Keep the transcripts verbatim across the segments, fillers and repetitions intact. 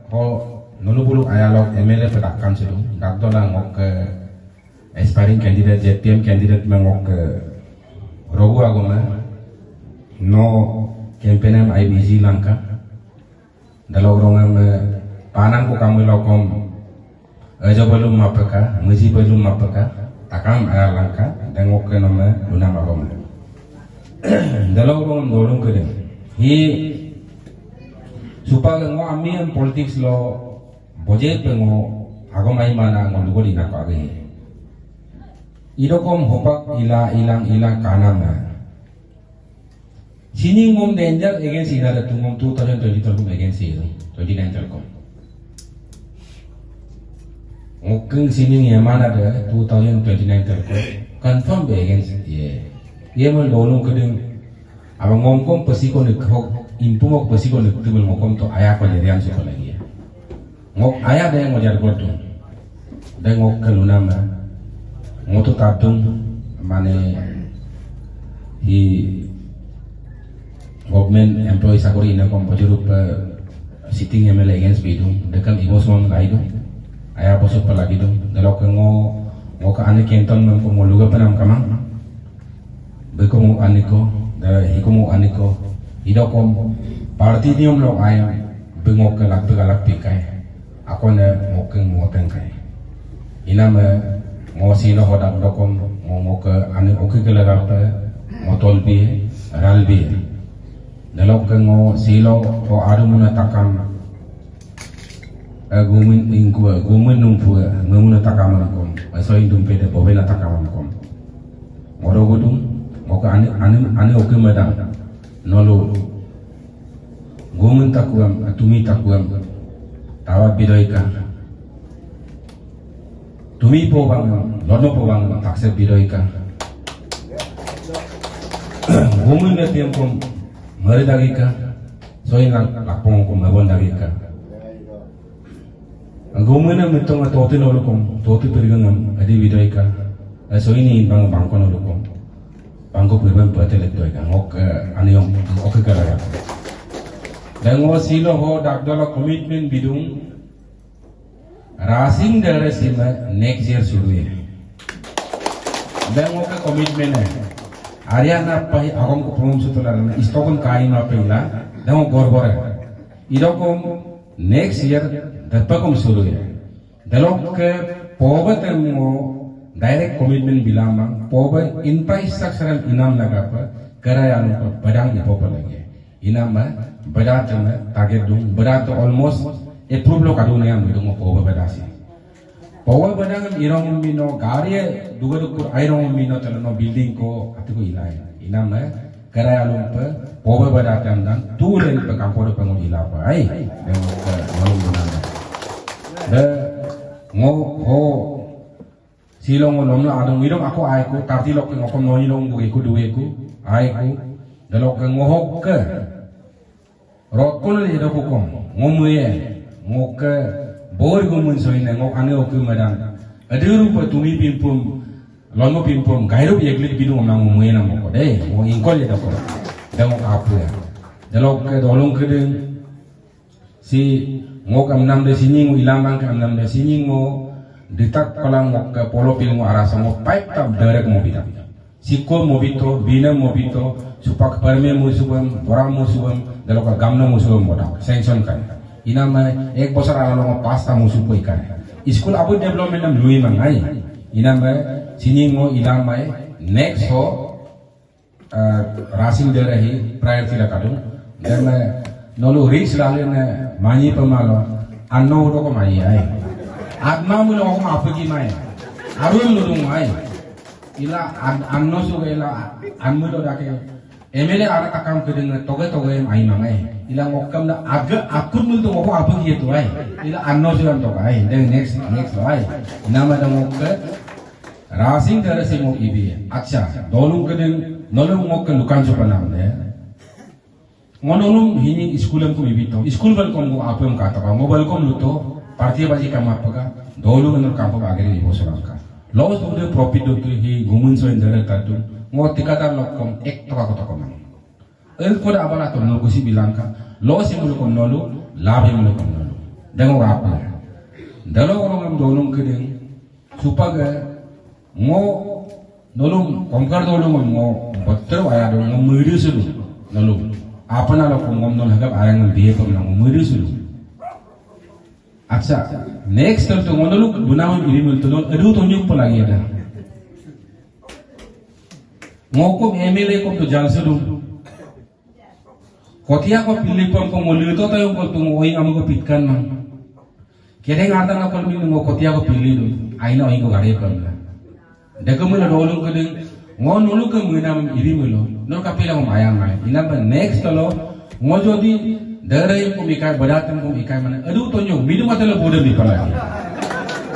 Ho nolu bulu ayalok M L A pe dakkan sidu, dakdola ngokke aspiring candidate, Z P M candidate me ngokke rogu agome, no campaign em I B G langka, dalok rongem, eh, panang ku kami lokom, ejo belum mapeka, meji belum mapeka, takam ayalangka, dan ngokke nome lunam agome. Dalok rongem dolung kede. Hi, supa ngo ami em politics lo, boje pe ngo agom ai mana ngo lugo di nako age. Idokom hopak ila ilang ilang kanam na. Sining ngom danger against ina da tungom two thousand twenty-two kom against ina, twenty-nine kom. Ngokeng sining ya mana da two thousand twenty-nine kom. Confirm be against ye. Ye mo lolung kedeng. Aba ngomkom pesiko ne kehok, impumok pesiko ne tebel ngokom to aya ko lerian suko lagi ya. Ngok aya de ngojar godung. De ngok kelunam na. Ngotu tatung mane hi government employee sakori ina kom bojurup, eh, sitting M L A against bidung. Dekam ibo semua lagi dung. Aya bosok pelagi dung. Delok ke ngo, ngo ke ane kenton mem ko mo luga penam kamang. Beko mo aniko, de hiko mo aniko. Idokom party nium lo ayam, bengok ke lak pega lak pikai. Ako ne mokeng moteng kai. Iname ngo sino hodak dokom, ngo ngoke ane oke ke lagape, ngo tolbi, ralbi. Dalok ke ngo silo ko adu muna takam, eh, gumin ingkua, gumin numpua, memuna takam angkom, eh, soin dumpe de bobena takam angkom. Ngoro gudung, ngoke ane, ane, ane oke madang. Nolu. Gumin takuam, tumi takuam. Tawat bidoika. Tumi pobang, lorno pobang, taksep bidoika. Gumin betiam kom, mari dagika. Soin lang, lakpong kom, mabon dagika. Gomena metong a toti nolukom, toti perigangam, adi bidoika. Eh, so ini bang bangko nolukom. Bangko peribang patelek doika. Ngok, eh, aniom, ngok kekalaga. Dan ngo silo ho dakdola commitment bidung. Rasing dere sima next year suru ya. Dan ngok commitment eh. Ariana pai agom ko prom sutola na istokon kaima pila. Dan ngok gorbore. Idokom next year, dapakom suru ya. Delokke poba tem ngo direct commitment bilamang, poba infrastructural inam lagapa, keraya lupa badang ipopa lagi. Inam ba, bada tem target dung, bada to almost approve lo kadung yang bidung poba bada si. Poba badang irong mino, gari duga dukur airong mino, teleno building ko, atiku ilai. Inam ba, Keraya lumpe, pobe bada tiam dan, tulen pe kampo de pengun ilapa. Ai, demo ke, ngolum dunanda. De, ngo, ho, silo ngo lomla adung idung ako aiku, tarti lok ngokom noni long bu iku duwe ku, aiku, delok ke ngohok ke. Rokol le doku kom, ngomuye, ngoke, bor gumun soine, ngok ane oku madan. Ade rupa tumi pimpum, Lono pimpom gairup yeglit bidung omang mumuena moko de, mo ingkol ya doko. Demo kapu ya. Delok ke dolung kedeng. Si ngok amnam de sinying mo ilamang ke amnam de sinying mo. Ditak palang ngok ke polo pil mo arasa mo pipe tap derek mo bidang. Siko mo bito, bina mo bito, supak perme mo subem, boram mo subem, delok ke gamna mo subem bodak. Sanction kan. Inamai ek bosor ala longo pasta mo supo ikan. School abu development am lui mangai. Inamai sinying mo ilamai next ho, eh, rasing derahi priority la kadung. Deme nolu risk lale ne manyi pemalo anno udo ko mai ai. Atma mulo ko apegi mai. Arun ludung ai. Ila an-, anno suga ila anmudo dake. M L A ara takam kedeng toge toge em ai mangai. Ila ngokam da aga akut mul tu ngoko apa gitu ai. Ila anno sugan toga ai. Then next, next lo ai. Nama da ngokke rasing dara si ngok ibi. Acha, dolung kedeng nolung ngokke lukan supanam de. Ngonolum hini school em kum ibito. School bal kom ngo apem kata ka. Mobile kom luto. Party baji kama peka. Dolu ngenor kampo agere ibo sulangka. Loss ude profit do tu hi gumun so indere tatu. Ngo tikadar lokom ek toka ko tokomang. El koda abala to no kusi bilangka. Loss em lukom nolu. Lab em lukom nolu. Dengok apa? Dalo orang am dolung kedeng. Supaga ngo nolum komkar dolung ngo better waya dong ngo mede sulu nolum. Apa nalo ko ngom nol hagap arang dia pemna ngo mede sulu. Acha, next time to ngo nolum dunam iri mul to nol aduh tunjuk pelagi ada. Ngokom M L A kom to jal sulu. Kotia ko pilipam ko ngolu to tayo ko tungo oing amo ko pitkan mang. Kedeng arta na ko mi ngo kotia ko pili do. Aina oing ko gare pam la. Deke mula dolung kedeng ngo nolu ke menam iri melo. Nol kapila ko mayang mai. Ina ba next tolo ngo jodi dere ko mikai badatem ko mikai mana. Aduh tonyo midu mata lo bodem di pala.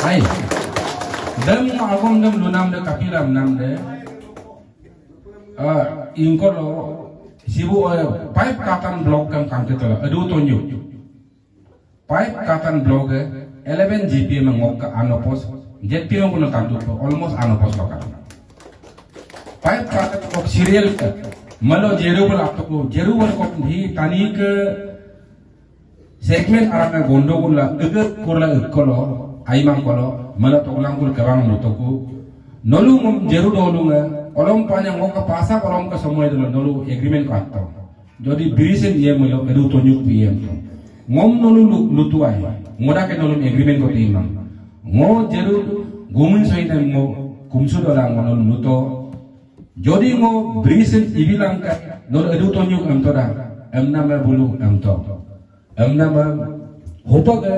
Ai. Dem ngo agom dem lunam de kapila menam de. Ah, ingkolo sibu eh, five katan block kam kangke tala. Aduh tonyo. Five katan block eh, eleven G P M ngok ka anopos, J P M kuno tantu almost anopos loka. Five katan block serial ka. Malo jeru bal apto ko, jeru bal ko hi tani ke Segment arana gondogul la ege kurla ekkolo, aimang kolo, mala toklangkul kebang mutoku. Nolu ngom jeru dolunga, olom panya ngoka pasa olom ke semua itu nolu agreement ko atto. Jadi birisin iya melo edu tonyuk pi iya to. Ngom nolu lu- lutuai, ngoda ke nolu agreement ko timang. Ngo jeru gumin soine ngo kumsu dola ngo nolu luto. Jadi ngo birisin ibilangka, nolu edu tonyuk emto da, emna me bulu emto. Emna ma hopa ke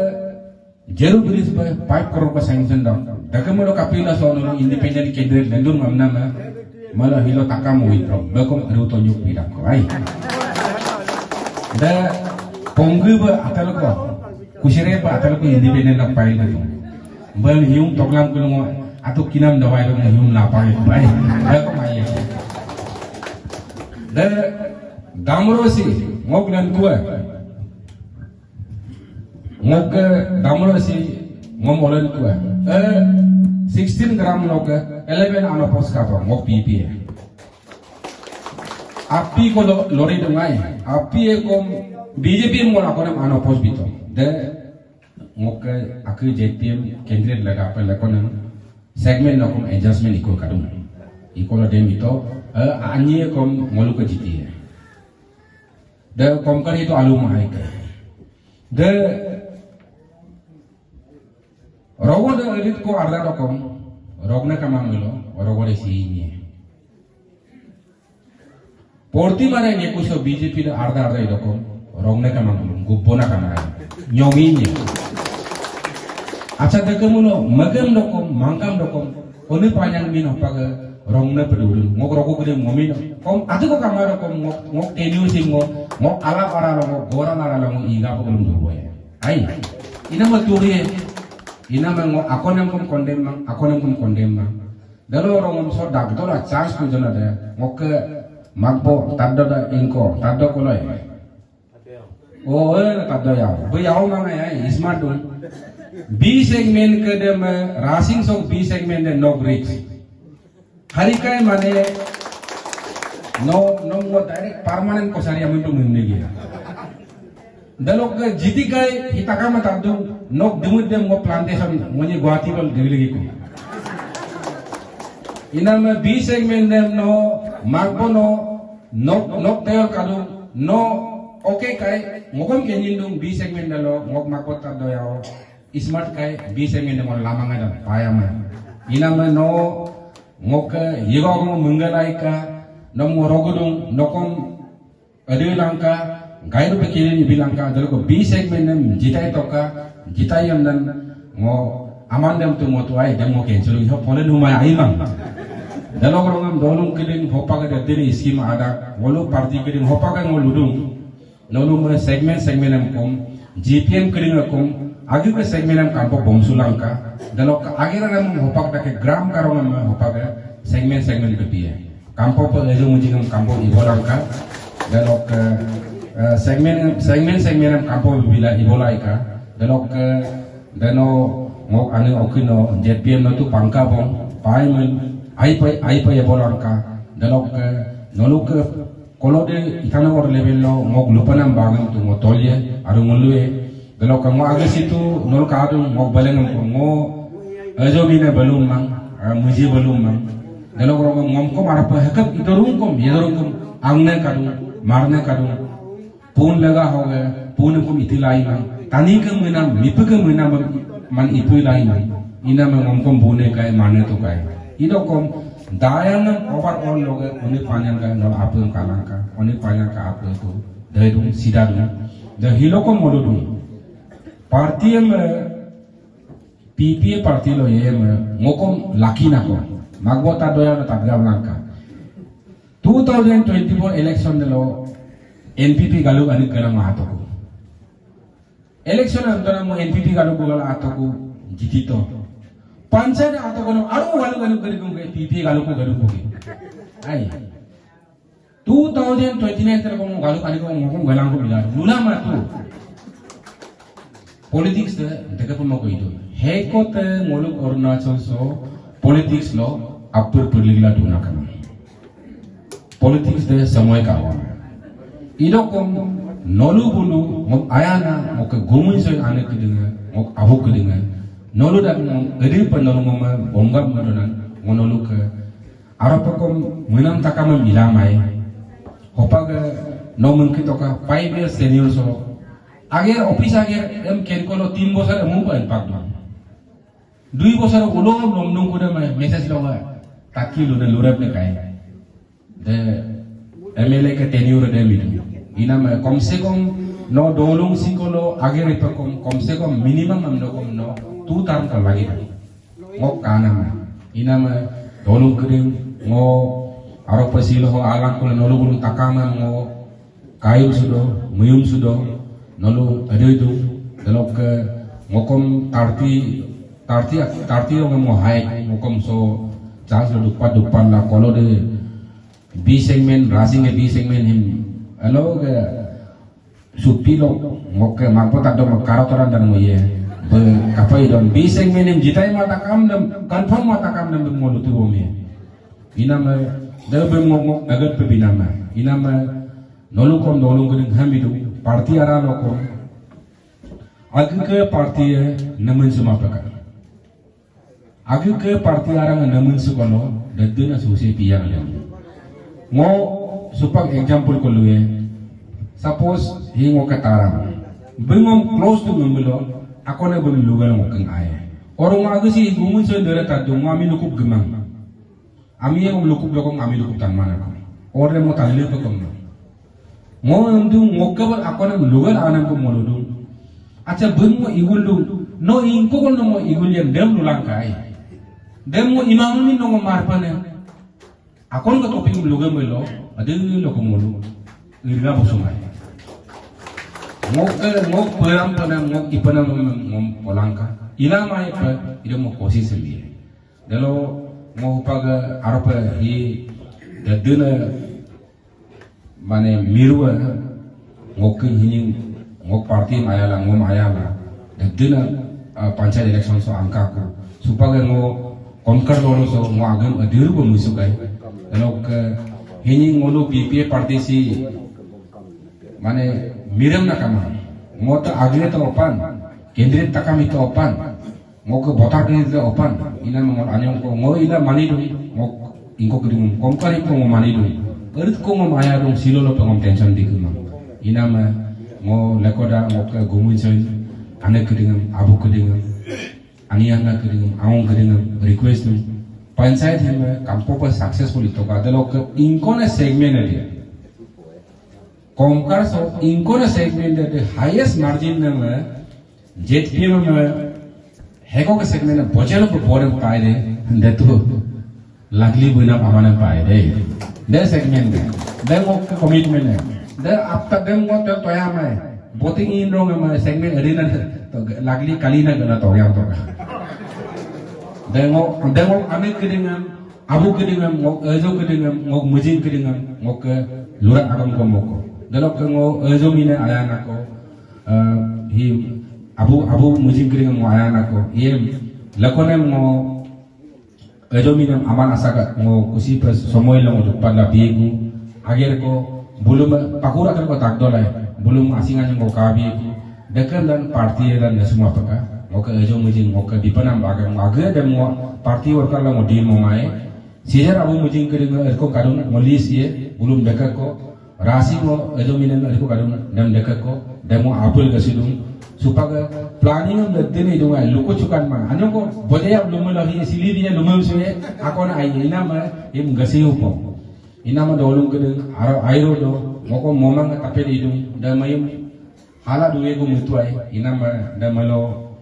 jeru bridge ba five crore ka sanction da. Daka malo kapila so no independent candidate lendun emna ma malo hilo takam withdraw. Bekom aru tonjuk pida ko ai. Da ponggu ba atal ko. Kusire ba atal ko independent na pail ko. Bal hium toklam ko ngo atu kinam dawai ko hium na pail bai. Bekom ai. Da damro si ngok lan kua. Ngok ke damro si ngom olen kua. Eh, sixteen gram lo ke eleven anopos kapa ngok P P A. Api ko lo- lori dengai. Api e kom B J P mo la konem anopos bito. De ngok ke aku J P M candidate lega pe lekonem segment no kom adjustment iko kadung. Iko lo dem ito, eh, anyi e kom ngolu ke jiti e. De komkar itu alu mahai ke. De rogo de edit ko arda dokom, rogne kamang milo, rogo de si inye. Porti mare nge kuso B J P de arda arda dokom, rogne kamang milo, gubona kamang. Nyongi inye. Acha de kemuno, magam dokom, mangkam dokom, Oni panyang min hopa ke rong ne pedulun. Ngok roko gede ngomin. Kom, atu ko kamar kom ngok, ngok teniu sim ngok, ngok alap ara lo ngok, goran ara lo ngok, iga ko belum dulu ya. Ai, ina ma turi e. Ina ma ngok, akon yang kom kondem mang, akon yang kom kondem mang. Dalo rong ngom so dak, dola chance ku jona de. Ngok ke magbo, taddo da ingko, taddo koloi. O, eh, taddo yao. Be yao manga ya, smart dun. B segment ke dem, eh, rasing sok B segment de nok risk. Harikai mane, no, no, ngo direct permanent ko sari amun tu mun negi. Dalok ke jiti kai, hitaka ma taddo, nok demut dem ngo plantation, ngo nye Guwahati bal degli ko. Ina ma B segment dem no, magbo no, Nok, nok teyol kadung, no, oke kai, ngokom ke nyindung B segment dalo, ngok makot tado yao, smart kai, B segment demo lamang ada, payama. Ina ma no, ngok ke, yego ngok menggalai ka, nom ngo rogudung, nokom, ade langka, gairu pekirin ibi langka, dalo ko B segment dem, jitai toka, jitai yam dan, Ngo aman dem tu ngo tuai dem ngo cancel ho polen humai aimang. Dalo ko ngam dolung keding hopa ke dini scheme ada, ngolu party keding hopa ke ngo ludung. Nolu me segment segment em kom, G P M keding kom, agi ke segment em kampo bom sulangka. Dalo ke agi rang em hopa ke gram karong em hopa ke segment segment ke dia. Kampo pe ejo mujingam kampo ibolangka. Dalo ke, eh, segmen, segmen, segmen em kampo bila ibolaika. Dalo ke, dano ngok ane okino, Z P M no tu pangka bong, pai men, ai pai, ai pai ibolangka. Dalo ke, nolu ke, kolo de Itanagar level lo, ngok lupanam bangam tu ngotolye, aru ngolue. Delo kamu aga situ nol kadung ngok baleng ngom ngo ajo mina balum mang, ah, muji balum mang. Delo koro ngom kom arapa hekep idorung kom, yedorung kom, angne kadung, marne kadung. Pun lega hoge, pun kom iti lai mang. Tani ke menam, mipe ke menam man ipu lai mang. Ina mang ngom kom bune kai, mane to kai. Ido kom dayang overall loge, oni panyang kai, nol apem kalangka, oni panyang ka apem tu. Dai dung, sida dung. Da hilo kom molu dung. Party em, eh, P P A party lo ye em, eh, ngokom laki nako. Magbo ta doya na tagam langka. Two thousand twenty-four election delo N P P galu ani kena ma atoku. Election antara mo N P P galu gala atoku jitito. Panchayat atoku no aru galu galu kena ke P P A galu ko galu ko. Ai. Two thousand twenty-nine telo ko galu ani ko ngom galang ko mila. Lula matu. Politics de deke pun mako itu. Heko te ngoluk Arunachal so politics lo apur perligla duna kana. Politics de samoi kawan. Idokom nolu bulu ngok ayana ngok ke gumun soy ane kedinga ngok abu kedinga. Nolu dan ngok edi pen nolu ngoma bonggap medonan ngok nolu ke Arope kom menam takam em ilamai. Hopa ke no mengkito ka five years tenure so. Ager office ager em kenkolo tin bosor em umpa empak dong. Dui bosor ulo nom nung kuda mai message lo ga. Taki lu ne lurep ne kai. De M L A ke tenure de midu. Ina mai kom se kom no dolung sikolo ager ipe kom kom se kom minimum am no kom no two term ko lagi. Ngok kanam. Inama tolung keding ngo arope silo ho alang kula nolu bulu takama ngo kayum sudo, muyum sudo, nolu adu itu, delokke ngokom thirty, thirty, thirty lo ngemo hai, ngokom so chance lo dupat dupat la kolo de B segment, rasing de B segment him, alo ke Supi lo ngokke mangko taddo mo karo toran dan mo ye. Be kapai don biseng menem jitai mata kam dem confirm mata kam dem mo lutu bo me. Inama de be ngok ngok agat pe binama. Inama nolu kom nolu gedeng hamidu parti ara lo kom. Agi ke parti e nemen suma peka. Agi ke parti arang namun sukono, dadena susi piyang dem. Ngo supak example ko luye. Suppose hi ngo kataram. Bengom close to ngembelo, akone bem lugal ngo keng aye. Orang agi si gumun so dere tadu ngo ami lukup gemang. Ami yang lukup lokong ami lukup tan mana ko. Ore mo tali pe kom. Ngo emdu ngokke bal akone lugal anam ko moludung. Acha bun mo igul dung. No ingko no mo igul yang dem lulang kai. Dem mo imam ni no mo marpane. Akon ko toping lugal melo. Ade lo ko molu. Irga bosumai. Ngokke ngok peram panam ngok ipanam ngom polangka. Ila mai pe ida mo kosis liye. Delo ngo hupaga arope hi dadena mane mirua ngokke hining ngok parti mayala ngom ayala dadena, ah, panchayat election so angkaku supaga ngo Komkar lolo so ngo agem adiru bo musukai. Delo ke hining ngolu B P A parti si mane mirem na kama ngo ta agle ta opan kendrit takam ito opan. Ngoke botak ni de opan, ina mangol anyong ko ngo ina manidung, ngok ingko kedung, komkari ko ngo manidung. Erit ko ngo maya dung silo lo pengom tension di kemang. Ina ma ngo lekoda ngoke gumun sen, ane kedingem, abu kedingem, aniana kedingem, aung kedingem, request dung. Panchayat heme kampo pa successful ito ka, delo ke ingkona segment dia. Komkar so ingkona segment dia the highest margin nama, Z P M me heko ke segment na bojelo pe bore paide de tu lagli buina pamana paide. De segment de. De ngok commitment de. De apta dem ngok te toya mai. Voting in rong mai segment arena to lagli kalina gana toya to. De ngok de ngok ane kedingem Abu kedingem, ngok ejo kedingem, ngok mejing kedingem, ngok ke lurak agam ko moko. Delok ke ngo ejo mine ayanako, eh, hi abu, abu mejing kedingem ngo ayanako. Iem, lekonem ngo ejo minem aman asaka ngo kusi pe somoy lo ngo dupat la biegu. Ager ko, bulum pakura kan ko takdolai, bulum asingan ngo kabiegu. Dekem dan party dan nasuma peka. Ngoke ejo mujing, ngoke dipanam baga, ngoke dem ngo party worker la ngo deal mo mai. Sijar abu mujing ke dengan erko kadun, ngo list ye, bulum dekeko. Rasi ngo ejo minen erko kadun, dem dekeko. Dem ngo apel ke sidung. Supaga planning am dene idung ai, luko cukan ma. Anyo ko, bojaya lumul ahi, sili dia lumul suye, akon ai, inama, im gasi upo. Inama dolung kedeng, aro airo do, ngoko momang tape idung, dan mayum, hala duwe go mutuai, inama, dan malo,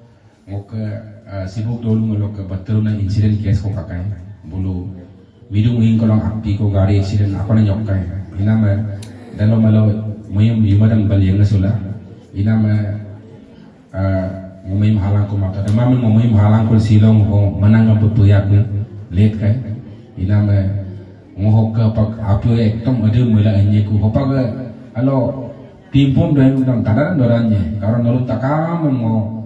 ngoke, eh, sibuk dolung malo ke betul na incident case ko kakai, bulu, midung ing kolong api ko gari accident, akona nyokai, inama, dalo malo, mayum, yumadang bali yang sula, inama, eh, ngomim halangko mata. Dema min ngomim halangko silong ho menang apa puyak ni. Let kai. Iname ngohok ke pak api ekdom ada mula enyeku. Hopak ke alo timpum doyan dam tadaran doranye. Karo nolu takam ngo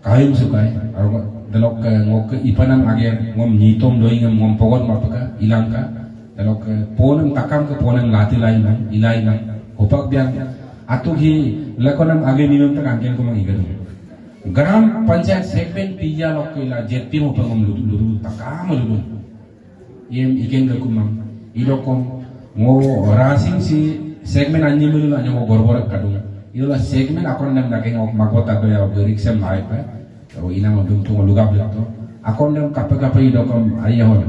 kaim sukai. Karo delok ke ngoke ipanan age ngom nyitom doying ngom pogon mapeka ilangka. Delok ke ponem takam ke ponem lati lain nang, ilai nang. Hopak biang Atu hi lekonam age minum tak angken kumang igadu. Gram Panchayat segment piya lok ila Z P mo pengom ludu ludu takam ludu. Iem iken ke kumang. Idokom ngo rasing si segment anyi mulu anyo ngo gorbor kadung. Idola segment akon nem dake ngo magot ado ya berik sem mai pe. O inama dum tungo lugap lekto. Akon dem kape kape idokom ayahol.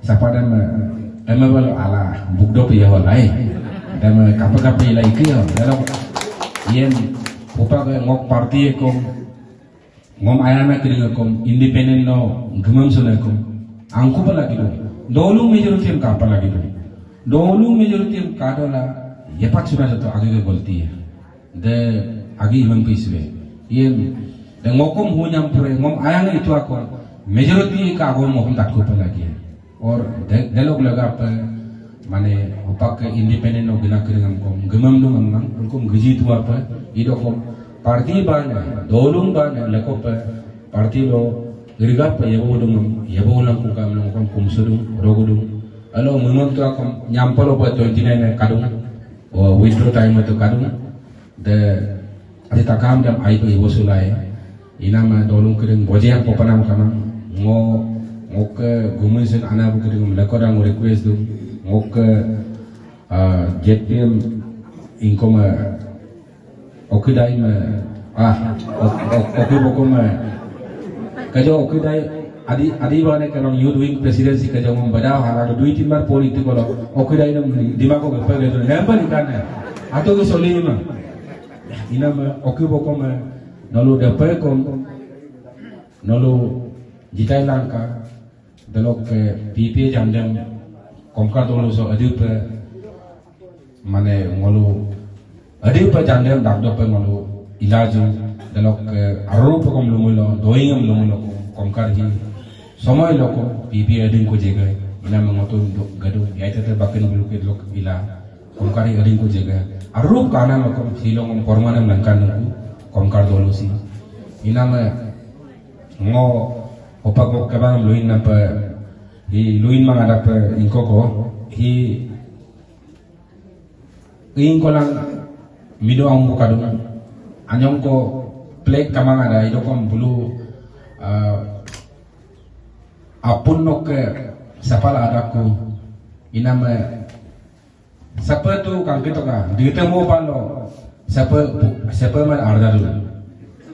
Sapa dem, eh, emebel ala bukdo pe yahol ai. Dem, eh, kape kape ila iki yahol. Dalo yen upa ke ngok party ekom ngom ayana kering ekom independent no gemem suna ekom. Angku pa lagi do. Dolung majority em kapa lagi do. Dolung majority em kadola yepat suna jato agi ke golti ya. De agi imang pe iswe. Yen de ngokom hu nyampure ngom ayang itu akon majority ka agon ngokom tatku pe lagi. Or de delok lega pe mane opak ke independent no gina kering ngam kom gemam dong ngam mang kom geji tua pe idokom party bane dolung bane leko pe party lo irgap pe yebo dong ngam yebo ulang kukam long kom kumsudung rogudung alo memang tu akom nyampalo pe twenty nine kadung. O withdraw time itu kadung. De adi takam dem aitu iwo sulai. Inama dolung kedeng bojeng popanam kamang. Ngo ngoke gumun sen ana bu kedeng lekodang request dung. Ngoke ah, Z P M ingkoma okidai ma ah ok- ok- oki bokoma. Kajo okidai Adi adi bane kanong youth wing presidency kajong badao hala do dui tin bar politik kolo. Oke dai nam di mako ke pele do nemba ni kana. Ato ke soli ma. Inama oke boko ma nolu dape kom nolu jitai langka delok ke P P A jandem komkar dolo so adi pe Mane ngolu adi pe jande dak dope ngolu ilaju delok ke aru pe kom lumulo doing em lumulo kom komkar hi somoy loko P P A ading ko jega ina mengoto gadu yai tete bakin bulu ke delok ila komkar hi ading ko jega aru kana loko silo ngom kormana melangkan nungku komkar dolu si ina me ngo opak ngo kebang luin nape hi luin mang ada pe ingkoko hi Ingkolang mido ang bukadung. Anyong ko plek kamang ada idokom bulu ah, apun nok ke sapal adaku iname sapa tu kangkito ka dite mo palo sapa sapa man arda dulu.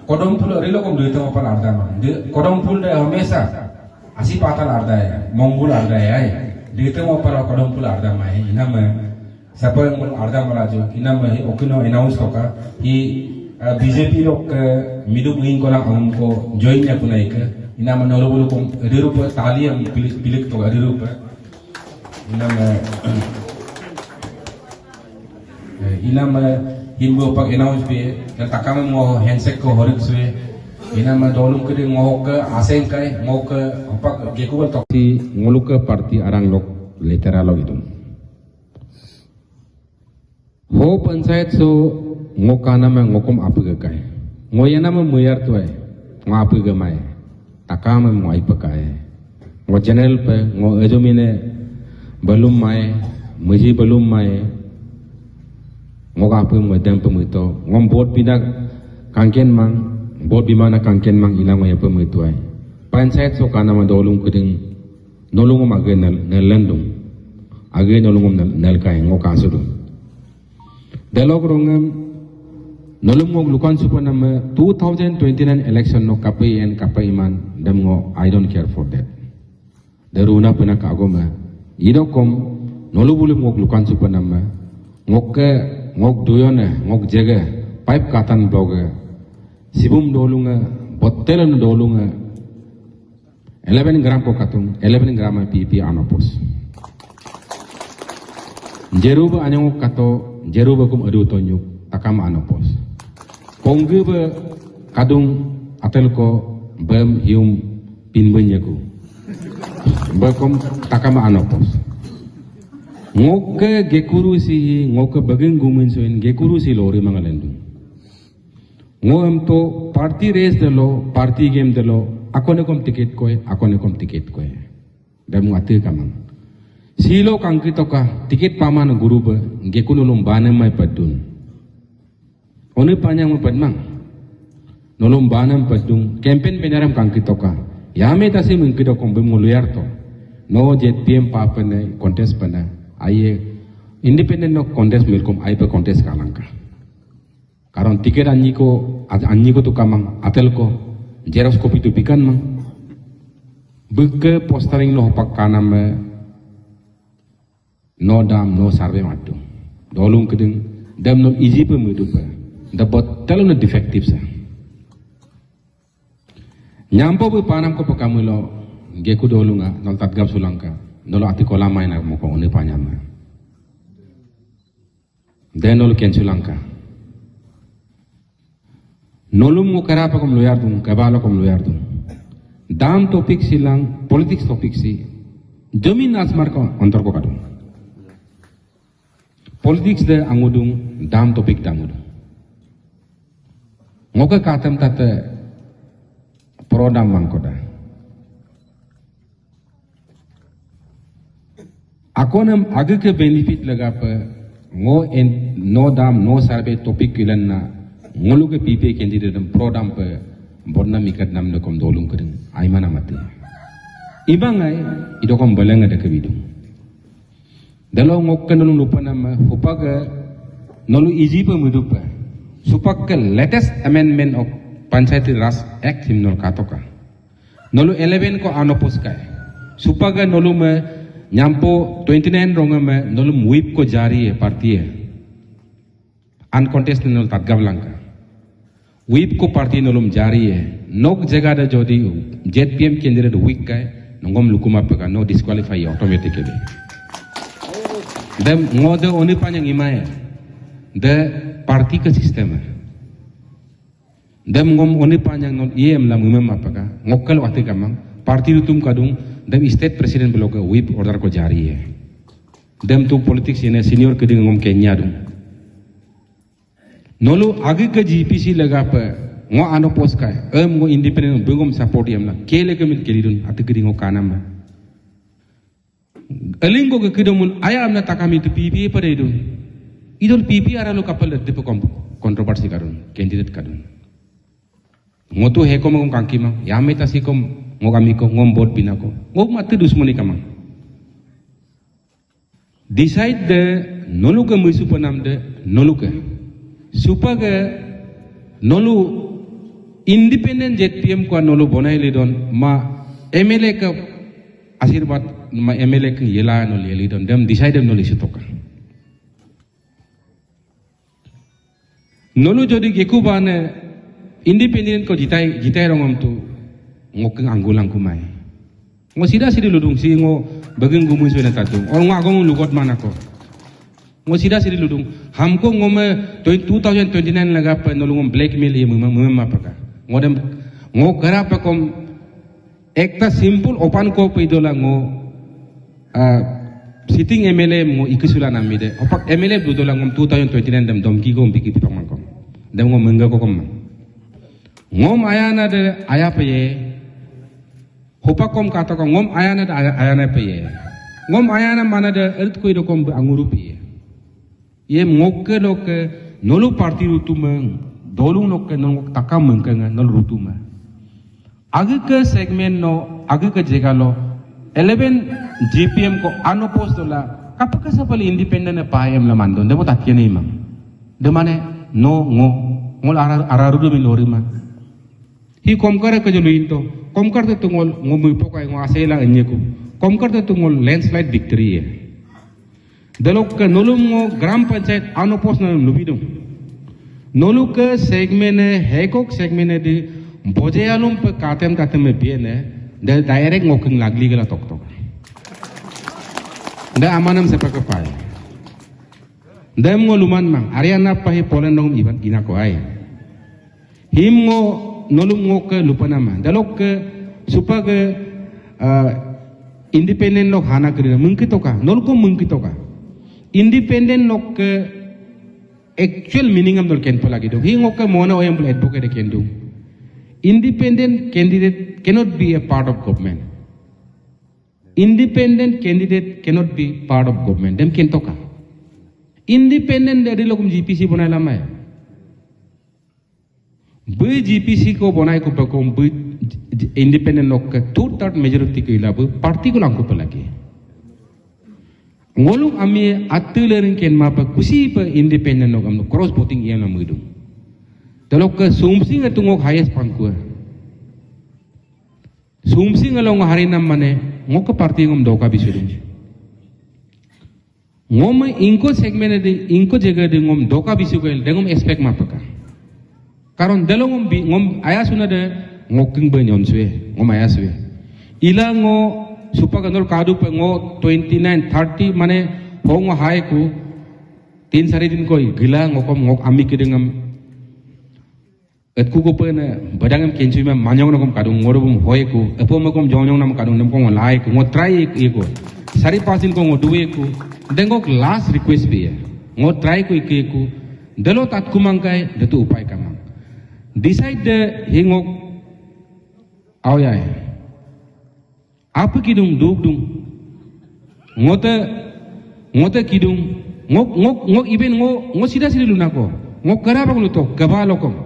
Kodom pulo rilo kom dite mo palo arda man. Kodom pul de hamesa asi patal arda ya, monggul arda ya. Dite mo palo kodom pul arda mai iname Sapa yang mau arda malaju, inama hi okino announce toka, hi ah, B J P lok ke miduk ingkolang aum ko join ya kunai ke, inama nolu bulu kum edirupa tali yang pilik pilik toka edirupa. Inama eh, inama himbo pak announce pe, dan takame mo handshake ko horik sue, inama dolung kede ngo ke aseng kai, ngo ke opak gekubal tok. Si ngoluke party arang lok letera lok itu. Ho panchayat so ngo kaname ngokom apu ke kai. Ngo yaname muyar tuai. Ngo apu ke mai. Takame mo aipa kai. Ngo general pe ngo ejomine belum mai. Muji belum mai. Ngo apu mo dem pe muto. Ngom vote pinak Kangkenmang, vote bimana kangkenmang ilango yape metuai. Panchayat so kanama doolung kídíng, nolungom age nel-, nelendung. Age nolungom nel-, nelkai ngo kasudung. Delok rongem, nolum ngok lukan supa nama two thousand twenty-nine election no kape en kape iman, dem ngo, I don't care for that. Daruna pena kagome. Idokom, nolu bulum ngok lukan supa nama. Ngokke, ngok duyone, ngok jege, pipe katan bloge. Sibum doolunge, bottelon doolunge. Eleven gram ko katung, eleven gram P P anopos. Jeruba anyong kato, jeruba kum adu tonyuk, takam anopos. Pongge be kadung atel ko bem hium pinbenyaku. Bekom takama anopos. Ngoke gekuru si, ngoke bageng gumin soin gekuru si lori mangalendung. Ngo em to party race delo, party game delo, akone kom ticket koe, akone kom ticket koe. Dem ngati kamang. Silo kangki toka, ticket paman guru be, geku nolum bane mai padun. Oni panyang me padmang. Nolum banam padung, campaign penaram kangki toka. Yame tasi mengki dokom bem ngoluyar to. No Z P M pa pene contest pene. Aye independent no contest milkom ai pe contest kalangka. Karon ticket anyiko, anyiko tu kamang, atel ko, xerox copy tu pikan mang. Beke postering no hopak kanam me, no dam, no survey madu. Doolung kídíng, dem no easy pe mudu pe. Da bottel no defective sa. Nyampo pe panam ko pekamulo, geku doolunga, nol tatgap sulangka, nolo ati kolamai na moko oni panyama. Den nolo ken sulangka. Nolum ngo kerapa kom luyar dung, kebalo kom luyar dung. Dam topik silang, politics topik si. Jamin asmar ko antar ko kadung. Politics de angudung, dam topik de angudung. Ngoke katem tate pro dam mangkoda. Akonem agike benefit legape ngo en no dam, no survey topik kilen na ngoluke P P A candidate dem pro dam pe borna mikat nam dekom doolung kídíng aimana mati. Ibangai idokom belenge deke bidung. Delo ngokke nolu lupa nama, hupaga nolu easy pe mudupe. Supakke latest amendment of Panchayati Raj Act him nol katoka. Nolu eleven ko anopos kai. Supaga nolu me nyampo twenty nine ronga me nolu whip ko jari e party e. Uncontested nolu tatgab langka. Whip ko party nolum jari e. Nok jaga da jodi Z P M candidate weak kai, nongom lukuma peka no disqualify e automatically. Dem ngode oni panyang imae. De party ke system e. Dem ngom oni panyang non iem lam ngumem apaka. Ngokkal wati kamang. Party rutum kadung. Dem state president bloke whip order ko jari e. Dem tu politics ine senior kídíng ngom kenya dung. Nolu agi ke G P C legape ngo ano pos kai, em ngo independent bengom support yamla, kele ke min kelidun, ati kídíng ngo kanam. Eling ko ke kidomun, aya amna takami tu P P A pada idun. Idol P P A aralo kapal de depe kom controversy kadun, candidate kadun. Ngo tu hekom ngom kangkima, yame tasi kom ngo kami ko, ngom bot bina ko, ngo mati dusmoni kamang. Decide de noluke muisu penam de noluke. Supage nolu independent Z P M ko nolu bonai lidon ma M L A ke asirbad ma M L A ke yela nolu yelidon dem decide nolu isutoka. Nolu jodi geku bane independent ko jitai, jitai rongom tu ngokeng anggulang kumai. Ngo sida sidi ludung si ngo bageng gumun suena tatu. Or ngo agong lugot mana ko. Ngo sida sidi ludung. Hamko ngome twen-, two thousand twenty-nine legape nolu ngom blackmail iya mema, mema peka. Ngo dem, ngo kerapa kom Ekta simple opan ko pe idola ngo, ah, sitting M L A ngo ikisula namide. Opak M L A du dola ngom two thousand twenty-nine dem domki ko biki pipak mangkom. Dem ngo mengga ko kom. Ngom ayana de aya pe ye. Hopak kom kata ko ngom ayana de aya, ayana pe ye. Ngom ayana mana de earth ko ido kom be anguru pe ye. Ye ngokke loke nolu party rutu meng. Dolung nokke nongok takam mengkenga nol rutuma. Agike segment no, agike jegalo, eleven G P M ko ano post dola, kapaka sapali independent e payem la mandon, demo tatke ni mang. Demane, no, ngo, ngol ara, ararudo mi lorima. Hi Komkar ke jolo into, Komkar te tungol, ngo muipokai, ngo asela enyeku. Komkar te tungol landslide victory ye. Delokke nolum ngo Gram Panchayat ano post na lubidung. Noluke segment e, hekok segment e di, boje alum pe katem tatem me biene, de direct ngoking lagli gela tok tok. De amanam sepa kepai. Dem ngo luman mang, Ariana pahi Poland dong iban ina ko ai. Him ngo nolum ngoke lupanama. Delokke supake, ah, independent nok hana kerina mengkitoka, nolko mengkitoka. Independent nokke actual meaning am nol kenpo lagi do. Hi ngoke mona oyam bul advocate kendung. Independent candidate cannot be a part of government. Independent candidate cannot be part of government. Dem kentoka. Independent dari lokum G P C bonai lamai. Bui G P C ko bonai ko pekom bui independent nok ke two third majority ko ila bui party ko langko pelagi. Ngoluk ami atu lering ken mapa kusi pe independent nok am cross voting iya na mudung. Telok ke Sumsing atu ngok highest pangkua. Sumsing along harinam mane, ngoke party ngom doka bisudung. Ngom ingko segment de, ingko jaga de ngom doka bisukel, de ngom expect mapeka. Karon delo ngom bi, ngom ayasuna de, ngoking be nyonsue, ngom ayasue. Ila ngo, supa kanol kadu pe ngo twenty nine, thirty, mane, ho ngo hai ku, tin sari din koi, gila ngokom ngok ami kidengam, Etku ko pena, badang em kensu ima manyong na kom kadung, ngoro bum hoi ku, epo ma kom jonyong nam kadung, nem kom lai ku, ngo try iku. Sari pasin ko ngo duwe ku, dengok last request bi ya. Ngo try ku iku iku, delo tatku mangkai, detu upai kamang. Decide de hingok, aoyai. Apa kidung duk dung. Ngote, ngote kidung. Ngok, ngok, ngok iben ngo, ngo sida sida luna ko. Ngok kera bang luto, keba lokom.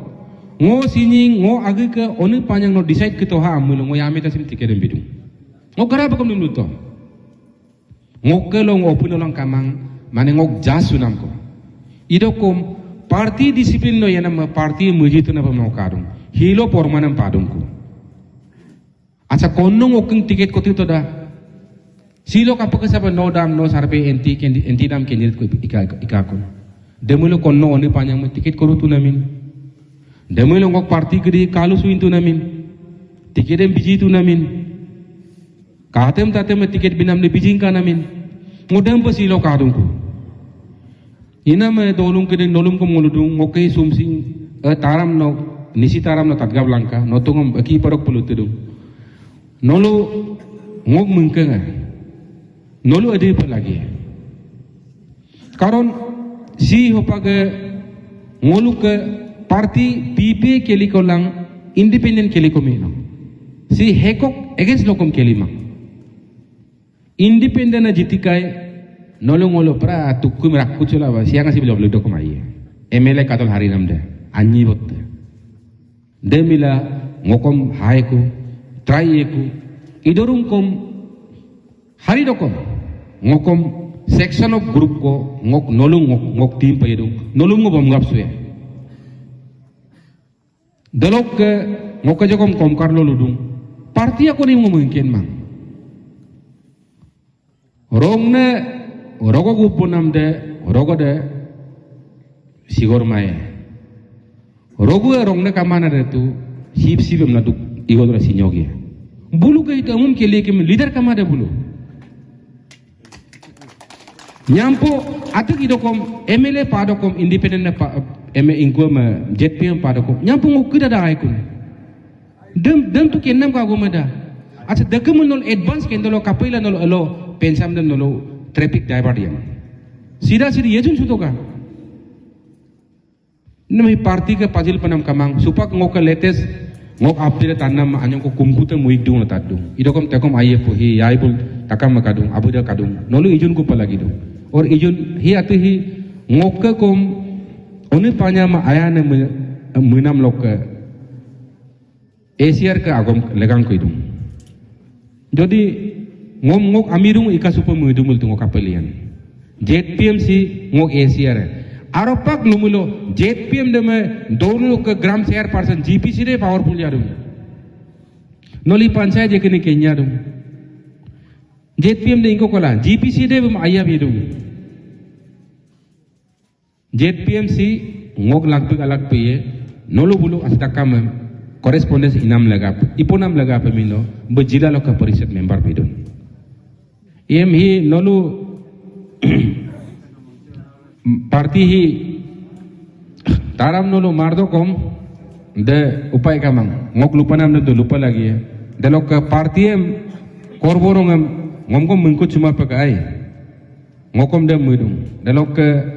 Ngo sinying, ngo agi ke, oni panyang no decide ke toha amu lo, ngo yame tasim tiket dem bidung. Ngok kera bang luto. Ngok ke lo ngo open olang kamang, mane ngok jas sunam ko. Idokom, party discipline no yana ma party muji tu na pam no kadung. Hilo pormanam padung ku. Acha konno ngoking tiket koti toda. Silo kapake saba no dam no sarpe enti kendi, enti dam kendi ko ika, ika ko. Demulo konno oni panyang me tiket koru tunamin. Demulo ngok party kedi kalu suin tunamin. Tiket em biji tunamin. Katem tatem me tiket binam ne bijing kanamin. Ngodem pe silo kadungku. Ina me dolung kede nolum kom ngoludung, ngoke sumsing, e, taram no, nisi taram no tatgap langka, notungom, e, ki parok pelu tudung. Nolu ngok mengkenga. Nolu ade pe lagi. Karon, si hopage ngoluke party P P A keliko lang, independent keliko mino. Si hekok against lokom kelimang. Independent na jitikai, nolo ngolo pra tukku mirakku chula ba, siang asi bilo bilo dokom aiye. M L A katol hari namde, anyi botte. Demila ngokom haiku, try eku, idorung kom, hari dokom, ngokom section of group ko, ngok nolung ngok, ngok team pa idung, nolung ngo bomgap sue. Delokke ngoke jokom Komkar lo ludung. Party ako ni mo mungkin mang. Rongne rogo guponam de rogo de sigor mae. Rogo rongne kamana de tu sip sip emna duk igo dora sinyogi. Bulu ke itu umum keli ke leader kamade bulu. Nyampo atuk idokom M L A padokom independent na pa, M L A ingko ma Z P M padokom. Nyampo ngok kida da aikun. Dem, dem tu kenam ka goma da. Acha dekem nol advance kendolo kapaila nol elo pensam dem nolo traffic divert yang. Sida sida yejun sutoka. Nami party ke pajil panam kamang, supak ngok ke latest, ngok update tanam anyong ko kumkute muik dung letat dung. Idokom tekom aye pu hi, yai bul takam ma kadung, abu da kadung. Nolu ijun ku palagi dung. Or ijun hi atu hi ngok ke kom, oni panya ma aya ne me, Menam lokke A C R ke agom legang kuidung. Jadi ngom ngok amirung ika supa mudung ultu ngok kapelian. Z P M si ngok A C R. Aropak lumulo Z P M deme dolu ke gram chairperson G P C de powerful yadung. Noli panchayat je kene kenya dung. Z P M de ingko kola G P C de bem ayab yadung. Z P M si ngok lakpik alak peye, nolu bulu astakam correspondence inam lagap, iponam lagap mino, be jila loka parishad member bidun. Em hi nolu party hi taram nolu mardo kom, de upai kamang, ngok lupa nam de lupa lagi ya. De loka party em, korborong em, ngom kom mengkut cuma pakai. Ngokom dem mudung. Delokke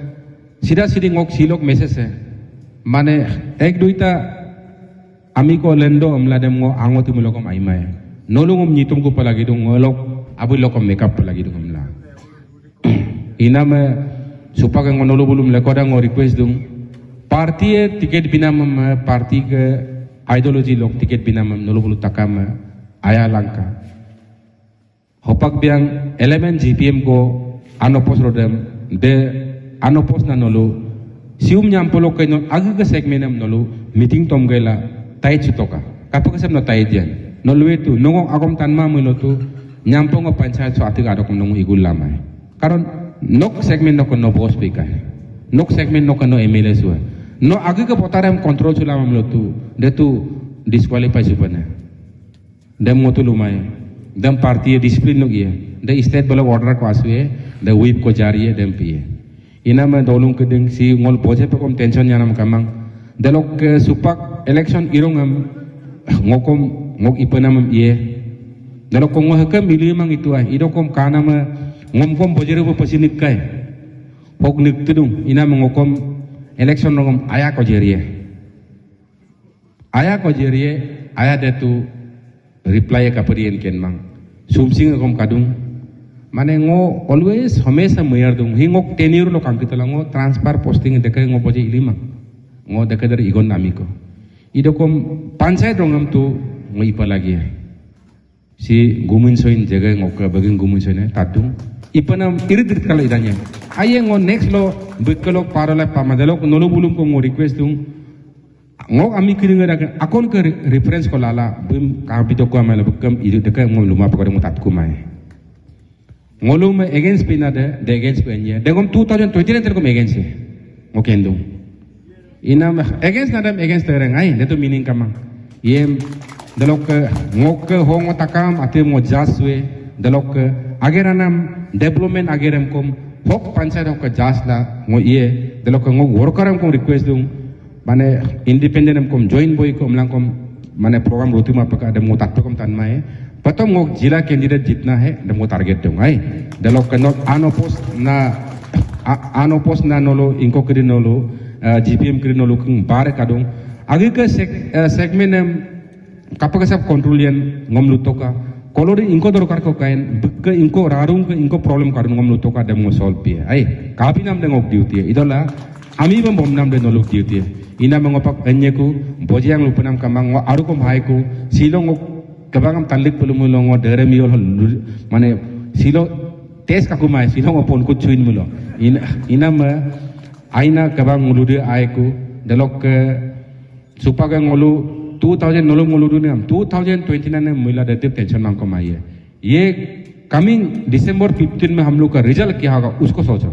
sida sidi ngok silok message e. Mane ek duita ami ko lendo emla dem ngo ango tumi lokom aimai. Nolu ngom nyitum ku palagi dung ngolok abu lokom makeup palagi dung emla. Iname supake ngo nolu bulum lekoda ngo request dung. Party e ticket binamem party ke ideology lok ticket binamem nolu bulu takame aya langka. Hopak biang eleven G P M ko anopos rodem de anopos na nolu. Sium nyampolo ke non agi ke segmen em nolu meeting tom gela tait sutoka. Kapa kesem no tait jan. Nolu itu nongok agom tanma melo tu nyampo ngo panchayat so atik adok nongo igul lamai. Karon nok segmen nok no bos pikai. Nok segmen nok no M L A sua. No agi ke potarem control sulama melo tu de tu disqualify supana. Dem ngotu lumai. Dem party e discipline nok iye. De state bala order ko asue. De whip ko jari ye dem piye. Iname dolung kedeng si ngol boje pekom tension nyanam kamang. Delok ke supak election irong em ngokom ngok ipenam em iye. Delok ko ngo hekem ilu emang itu ai. Idokom kaname ngom kom boje rebu pesinik kai. Hok nik tedung iname ngokom election rongom aya ko jeri ye. Aya ko jerie, aya detu reply kapedi en kenmang. Sumsing kom kadung. Mane ngo always hamesha mayar dung. Hi ngok tenure lo kangkitala ngo transfer posting deke ngo boje ilimang. Ngo deke dari igon nami ko. Idokom panchayat rongam tu ngo ipa lagi ya. Si gumin soin jaga ngoka bagin gumin soin tadung. Ipanam irit irit kala idanya. Aye ngo next lo bekalo parola pamadalo nolu bulum ko ngo request dung. Ngo ami kiring ada akon ke re- reference ko lala bim kabito ko amala bekam idu deka ngo luma pekode ngo tatku mai. Ngolu me against pina de, de against pe anya. De ngom two thousand twenty nine kom against e. Ngo kendung. Inam against nadam against tereng ai, detu meaning kamang. Yem delokke ngokke hongo takam ati mo jaswe delokke ageranam development agerem kom hok panchayat hokke jasla ngo iye delokke ngo workerem kom request dung mane independent em kom join boy kom langkom mane program rutima peka dem ngo tatpe kom tanmai. Patom ngok jila candidate jitna he dem ngo target dung ai. Delokke not anopos na a- anopos na nolo ingko kiri nolo eh, G P M kiri nolo keng bare kadung. Agi ke seg- eh, segment em kapag sab control yan ngom lutoka. Kolori ingko dorkar ko kain beke ingko rarung ke ingko problem kadung ngom lutoka dem ngo solve pia. Ai kapi nam de ngok duty idola. Ami bam bom nam de nolo duty. Ina mengopak enyeku bojiang lupenam kamang ngo arukom haiku silo ngok kebangam tanlik pelumulongo dere miol hol mane silo tes kakumai silo ngo pon kucuin mulo. Ina ina me aina kebang ngulude aiku delokke supake ngolu two thousand nolu ngolu duniam two thousand twenty nine mila de tension mangko maiye. Ye coming December fifteen mein hum log ka result kya hoga usko socho.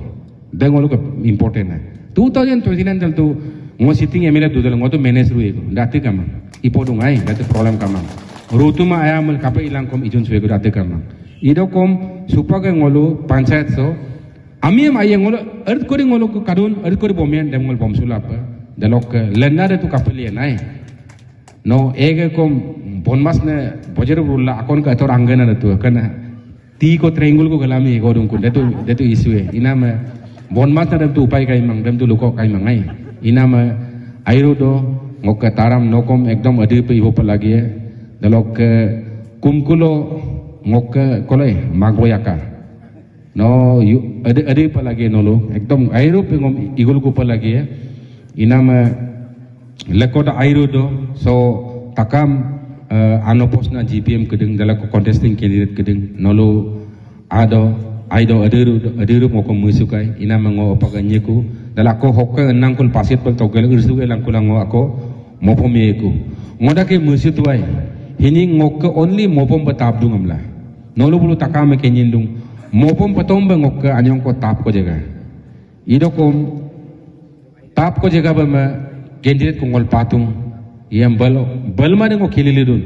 De ngolu ka important hai. Two thousand twenty nine dal tu ngo sitting M L A dudal ngo tu manage rui ko dati kamang. Ipo dungai dati problem kamang. Rutuma aya mul kape ilang kom ijun sue ko dati kamang. Idokom supake ngolu panchayat so ami em aye ngolu earth kori ngolu ko kadun earth kori bomian dem ngolu bomsula apa. Delokke lenna de tu kapelian ai. No ege kom bonmas ne bojer rulla akon ka ator anggena de tu kana. Ti ko triangle ko galami ko dungkun detu detu issue e. Iname bon mata dem tu upai kaimang dem tu luko kaimang ai. Iname airu do ngokke taram nokom ekdom adi pe ibo pelagi e. Delokke kumkulo ngokke koloi magboyaka. No yu- adi adi pelagi nolo ekdom airu pe ngom igul ku pelagi e. Iname Lekoda airu do, so takam, eh, unopposed na G P M kedeng, dalako contesting candidate kedeng, nolu ado, aido, adiru, adiru moko musukai, inama ngo opaga nyeku, dalako hokke nangkul pasit pel togel ursuge langkula ngo ako, mopom yeku. Ngodake musu tuai, hini ngokke only mopom betap dung amla. Nolu bulu takame kenyindung, mopom petombe ngokke anyong ko tap ko jaga. Idokom tap ko jaga bama candidate ko ngol patung. Iyam balo, balma de ngo kelilidun.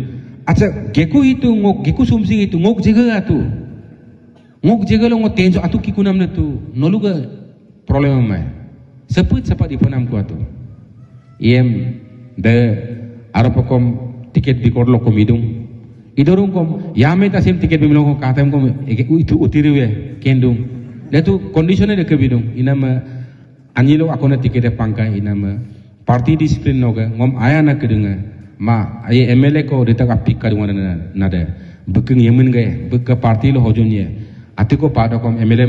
Acha, geku itu ngok, geku sumsing itu ngok jaga atu. Ngok jaga lo ngo tenso atu kikunam na tu. Noluga problem mai. Seput sepat ipanam ko atu. Iyam de aropakom tiket bikor lo kom idung. Idorung kom, yame tasim tiket bimilong kom katem kom, ege, itu utiriwe, kendung. Letu condition de kebidung. Inama, anyilo akona tiket pangkai inama party discipline noga ngom ayana kedunga ma aye M L A ko detak apik kadunga na nada bekeng yemen gaya beka party lo hojunye atiko pada kom M L A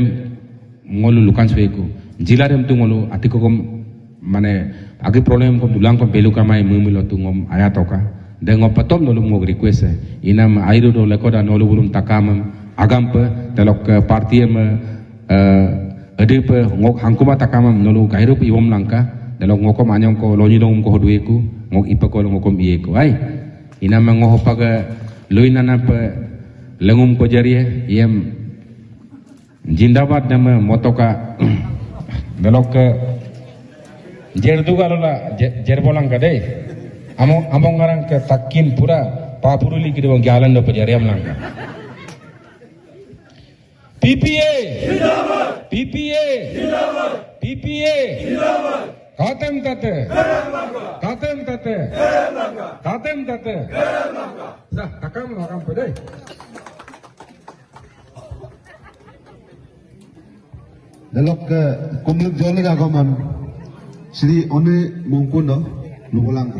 ngolu lukan sueku jila dem tu ngolu atiko kom mane agi problem kom dulang kom belu kamai memi lo tu ngom ayatoka de ngom patom dolu ngok request e inama airu do lekoda nolu bulum takamam agam pe telok ke party em eh, ede pe ngok hangkuma takamam nolu gairup iwom langka, delo ngokom anyong ko lonyi dongum ko hodueku, ngok ipe ko ngokom iyeku. Ai, inama ngoho paga lui nana pe lengum ko jarie, iyem jindabad nama motoka, delok ke jerduga lola, jer, jerbolangka dei. Among, among ngarang ke takin pura, papuruli kidi bang jalan do pejariam langka. P P A! P P A! P P A! Katem tate! Katem tate! Katem tate! Sa, takam lakam pede. Delok ke kumluk joli ka komam. Sri Oni Mongkundo, lugulang.